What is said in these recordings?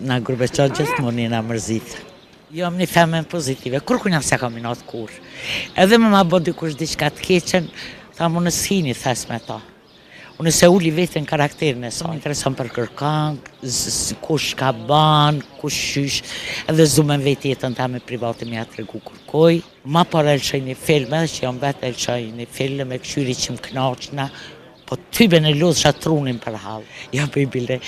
Na gurbetçarët gjithmonë jena mërzit. Jam një femën pozitive, kurrkujna s'ja kam inat kurrë. Edhe me ma bo dikush diçka të keqen, tham unë s'hi n'thes me ta. Unë s'e uli veten karakterin e saj. Intereson për kërkan, kush ka ban, kush qysh, edhe s'du me vetë jetën teme private me ja tregu kërkuj. Ma para e lëshoj një film, edhe që jam vetë e lëshoj një film, e këqyri që më knaqna, po tybe në lodhsha trunin për hall. Ja bëj bile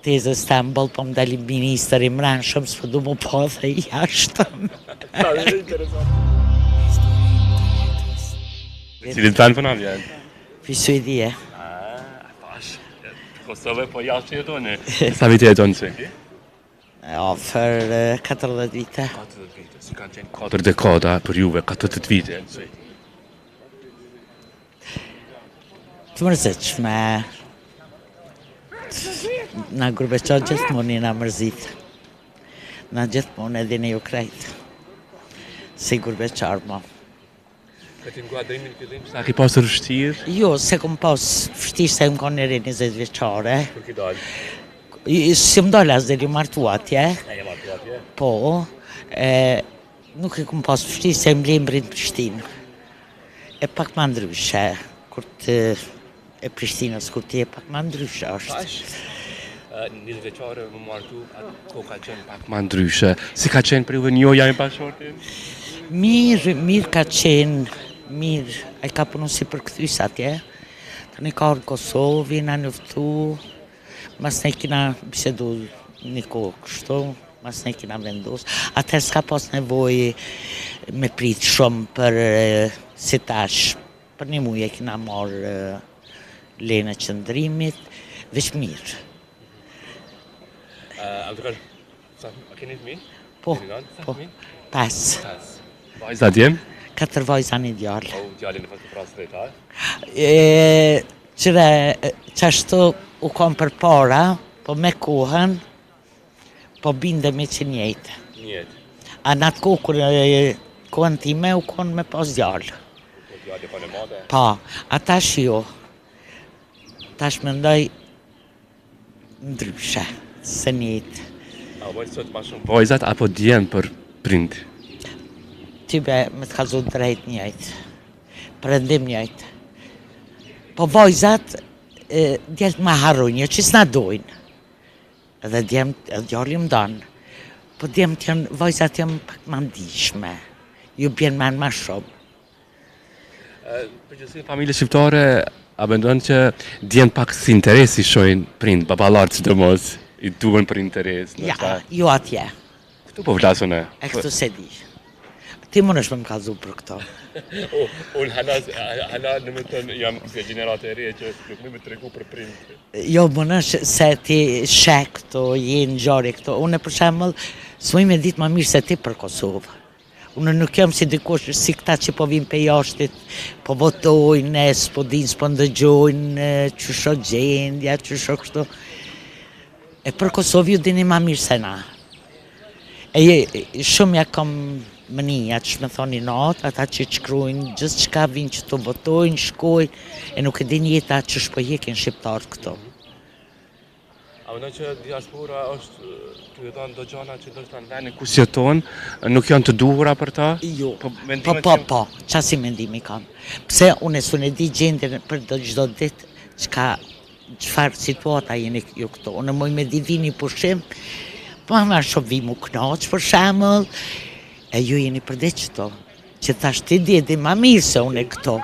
tezës tem, boll po më dali ministër i mrenshëm, s'po du mu pa dhe i jashtëm. Sa e interesant. Cilin vend po na vjen? Pi Suedie. Ah, tash. Kosovë po jashtë jetoni. Sa vite jeton në Suedi? Afër 40 vite. 40 vite, si kanë qenë 4 dekada për juve, 40 vite në Suedi. Të mërzitshme. Na gurbetçarët gjithmonë jena mërzit. Na gjithmonë edhe ne ju krejt. Si gurbetçarë ma. Këtë inkuadrimin fillim, sa ki pasur vështirë? Jo, s'e kom pas vështirë se jam konë e re 20 vjeçare. Kur ki dalë? S'jam dalë as deri u martu atje. A je martu atje? Po, e, nuk e kom pas vështirë se më le mbrit në Prishtinë. E pak ma ndryshe, kur të e Prishtinës, kur ti e pak ma ndryshe është. Tash, 20 vjeçare me u martu, atë kohë ka qenë pak ma ndryshe. Si ka qenë për juve njohja me bashkëshortin? Mirë, mirë ka qenë, mirë, ai ka punu si përkthyes atje. Tani ka ardhë në Kosovë, jena njoftu, masnej kina bisedu një kohë kështu, masnej kina vendos. Atëherë s'ka pas nevojë me prit shumë për si tash, për një muj e kina marrë lejen e qëndrimit, veç mirë. A të sa, a keni fëmijë? Po, po, pes. Pes. Vajza djem? Katër vajza një djalë. Po, djalin e paske vrasë drejt, a? E, qyre, qashtu u kom përpara, po me kohën, po bindemi që njëjtë. Njëjtë. A në atë kohë, kur kohën time, u konë me pas djalë. Po, djalë e pa në madhe? Po, a tash jo. Tash mendoj ndryshe, se njëjtë. A bëjnë sot ma shumë vajzat apo djem për prind? Ty be, me të kallzu drejt njëjtë. Prendim njëjtë. Po vajzat, djelt ma harrojnë, jo që s'na dojnë. Edhe djemt, edhe djali më don. Po djemt janë, vajzat janë pak ma ndishme. Ju bjen men ma shumë. Përgjithësi në familje shqiptare, a mendon që djemt pak si interes i shohin prind, baballarët sidomos, i duhen për interes, Ja, jo atje. Këtu po flas unë. E këtu s'e di. Ti mundesh me më kallzu për këto. Unë hala, hala në më thënë, jam kësi gjeneratë e re që nuk më me tregu për prind. Jo, mundesh se ti sheh këto, je në ngjarje këto. Unë për shembull, s'muj me ditë ma mirë se ti për Kosovë. Unë nuk jam si dikush, si këta që po vinë pe jashtit, po votojnë, s'po dinë, s'po ndëgjojnë, qysh o gjendja, qysh o kështu. E për Kosovë ju dini ma mirë se na. E shumë ja kam mënia, që me thonë inat, ata që shkrujnë, gjithçka vinë që të votojnë, shkojnë, e nuk e din jeta që s'po hjekin shqiptarët këto. A mendon që diaspora është tu e dhënë do gjana që ndoshta në vendin ku s'jeton, nuk janë të duhura për ta? Jo, po, po, po, po, qasi mendimi kam. Pse unë s'un e di gjendjen për do çdo ditë, çka, çfarë situata jeni ju këto. Unë muj me di vini pushim, po ma shumë vi mu knaq për shembull, e ju jeni përditë qëto, që thash ti di e di ma mirë se unë e këto.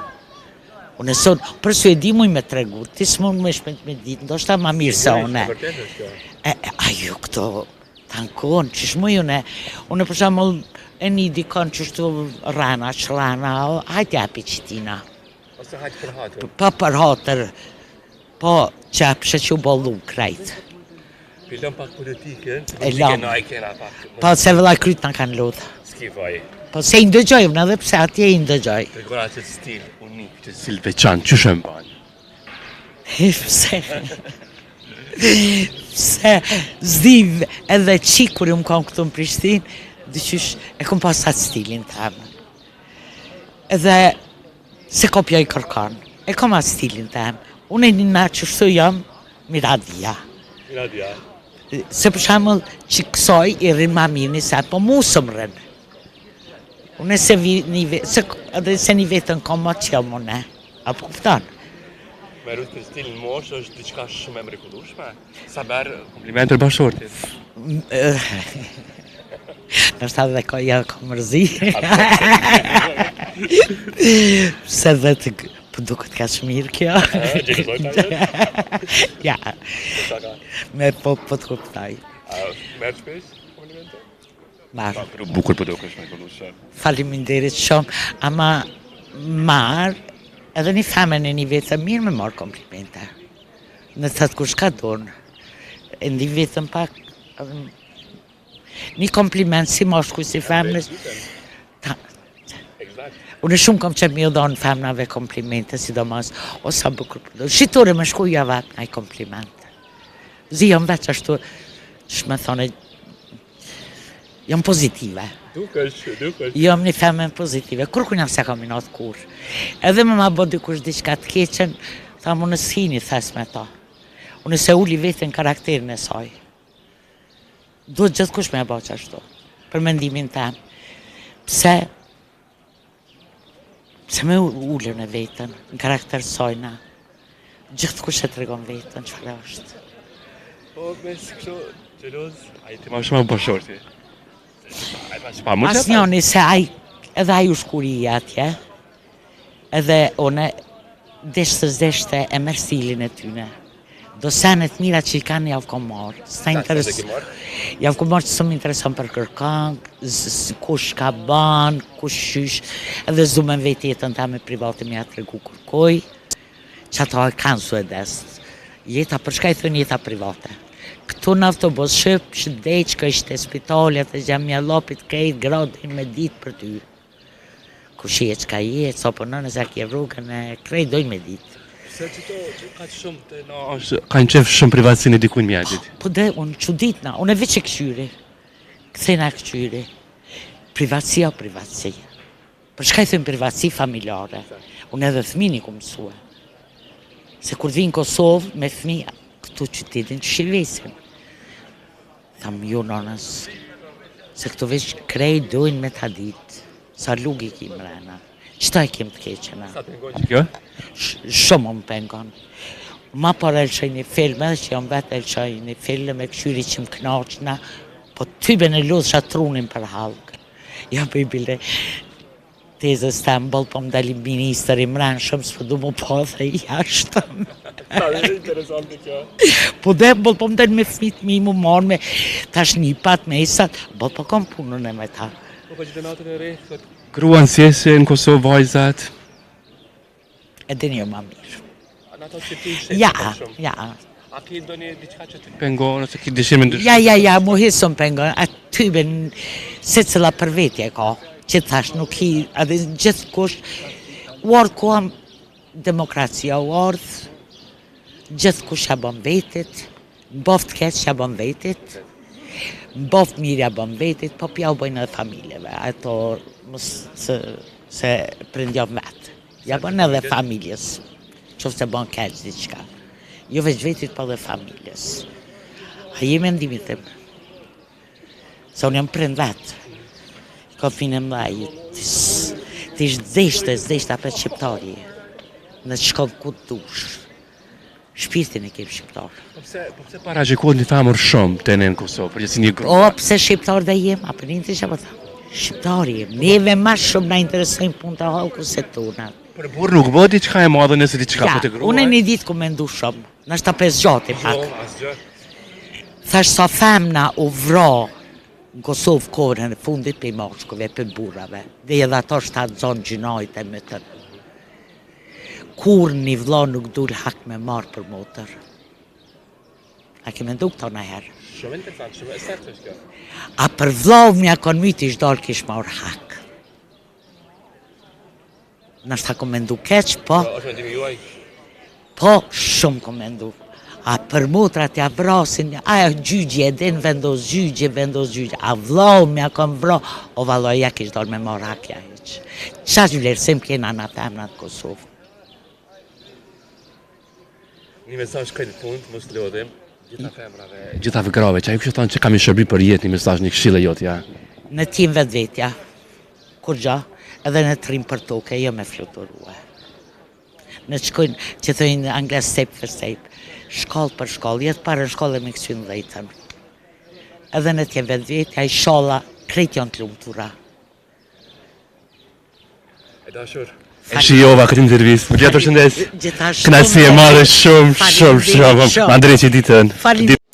Unë sot, për Suedi muj me tregu, ti s'mund me shpend me ditë, ndoshta ma mirë se unë. E, e, a ju këto, ta në kohën, qysh muj unë, unë për shembull, e një dikon qështu rrena, qërrena, hajt japi qitina. Ose hajt për hatër. Pa për hatër, po që pse që u bollu krejt. Po lëm pak politikën, se E lam. na e kena pak. Po se vëlla kryt na kanë lodhë. S'ki faj. Po se i ndëgjoj, unë edhe pse atje i ndëgjoj. Tregona që stil unik, që stil veçantë, qysh e mban? Pse? Pse? S'di edhe qi kur jam kanë këtu në Prishtinë, diqysh e kom pas atë stilin tem. Edhe s'e kopjoj kërkon. E kom atë stilin tem. Unë e një na qështu jam, Miradia. Miradia. Se për shembull, që kësaj i rrin ma mirë një sen, po mu s'më rrin. Unë se vi një ve, se, edhe se një vetën kam ma qëllë më ne. A po kupton? Me rujt këtë stil në moshë është diçka shumë e mrekullueshme. Sa merr komplimente për bashkëshortin? Nështë edhe ka ja ka mërzi. Pse dhe të po duket kaq mirë kjo. Ja. Me po po të kuptoj. Merr shpesh komplimente? Marr. Bukur po dukesh mrekullueshme. Faleminderit shumë, ama marr edhe një femër në një vetë mirë me marr komplimente. Në të kush ka donë, e ndi vetën pak, një kompliment si mashkull si femnës. Ta, Unë shumë kom qef me ju dhonë femnave komplimente, sidomos, o sa bukur po do. Shitore me shku ja vet naj kompliment. Zi jam veç ashtu, që me thonë, jam pozitive. Dukesh, dukesh. Jam një femën pozitive. Kurkujna s'e kam inat kurrë. Edhe me ma bo dikush diçka të keqen, tham unë s'hini thes me ta. Unë se uli veten karakterin e saj. Duhet gjithkush me e ba qashtu, për mendimin tem. Pse, pse me ulën e veten, në karakter sajna. Gjithkush e tregon veten, çfarë është. Po, me kështu, xheloz, ai ti ma shumë bashkëshorti. Asnjoni se ai, edhe ai u shkuri atje, Edhe une deshte s'deshte e merr stilin e tyne. Do sene të mira që i kanë jau kom marrë. S'ta interes... Jau kom marrë që s'më intereson për kërkan, kush ka ban, kush qysh, edhe s'du me vetë jetën teme private me ja tregu kërkuj, që ata e kanë suedes. Jeta, për çka i thonë jeta private? Këtu në autobus, shëp, që dej që kështë e spitalet, e gjamja lopit, krejt, gratë, me ditë për ty. Kush je, çka je, sa punon, sa ke rrugën, e krejt dojnë me ditë. Pse që to, që ka shumë të na është, kanë qef shumë privatësinë e dikujt me ditë. Po dhe, unë çuditna, unë e veç e këqyri, kthena këqyri, privatësia o privatësi. Për çka i thënë privatësi familjare? Unë edhe fëmin i kom mësue. Se kur të vinë Kosovë me fëmi, këtu qytetin që shivesin. Tham jo nënës, se këto veç krejt dojnë me ta ditë, sa lugë i ki mrena. Qëta e kem të keqe na. Sa pengon që kjo? Shumë më pengon. Ma para e lëshoj një film, edhe që jam vetë e lëshoj një film, e këqyri që më knaqna, po tybe në lodhsha trunin për hallkë. Ja bëj bile, Tezës tem, boll po më dali ministër i mrenshëm, s'po du mu pa dhe i jashtëm. Sa është interesante kjo. Po dhe, boll po më dali me fmit mi mu marrë me tash nipat, mesat, boll po kom punën e me ta. Po po gjithë natën e re, thot, gruan si e në Kosovë vajzat. E dini ju ma mirë. Në ato që ti sheh Ja, ja. A ke ndonjë diçka që të pengon ose ke dëshirë me ndryshu? Ja, ja, ja, mu hiç s'më pengon. Aty ben secila për vetje ka. Që thash nuk hi, edhe gjithkush u ardh koha demokracia u ardh, gjithkush ja bën vetit, n'boft keq ja bën vetit, n'boft mirë ja bën vetit, po pja u bëjnë edhe familjeve. Ato mos se, se prindjon vetë. Ja bën edhe familjes, qoftë se bën keq diçka. Jo veç vetit, po edhe familjes. A je mendimi tim? Se unë jam prind vetë. Ka fine mdhaj. Ti s'deshte, s'deshte apet shqiptari. Në të shkon ku të dush. Shpirtin e kem shqiptar. Po pse, po pse paragjykohet një femër shumë te ne në Kosovë, përgjithësi një grua? O, pse shqiptar dhe jem, a për një të që po tha? Shqiptar jem, neve ma shumë na interesojnë punët e hallkut se tonat. Për burrë nuk bëhet diçka e madhe nëse diçka ja, po të grua. Unë një ditë ku mendu shumë, nashta pe zgjati pak. Jo, asgjë. Thash sa femna u vra në Kosovë kohën e fundit prej mashkujve, prej burrave. Dhe edhe ato shtatzon gjynajt e mytën. Kurrë një vlla nuk dul hak me marrë për motër. A ke mendu këto najherë? Shumë interesant, shumë e saktë është kjo. A për vllau me ja kon myt ish dalë kish marrë hak. Nashta kom mendu keq, po... Po, është mendimi juaj? Po, shumë kom mendu. A për motrat ja vrasin, a e gjyqi e din vendos gjyqi, vendos gjyqi. A vllau me ja kon vra, o vallaj ja kish dalë me marrë hak ja hiq. Qaq vlerësim kena na femnat në Kosovë. Një mesazh krejt në fund, mos lodhim. Gjitha femrave, gjitha grave, që ajo kështë thonë që kam i shërby për jetë një mesazh, një këshillë e jotja. Në t'jem vetvetja, kurgja, edhe në të rrim për toke, jo me fluturue. Në të shkojnë, që thojnë anglisht step për step, shkallë për shkallë, jetë parë në shkallë e me kësy në dhejtën. Edhe në t'jem vetvetja, ishalla, krejt janë të lumtura. E dashur. E shijova këtë intervistë. Më të përshëndes. Gjithashtu. Kënaqësi e madhe shumë, shumë, shumë. Ma ndreqi ditën. Faleminderit.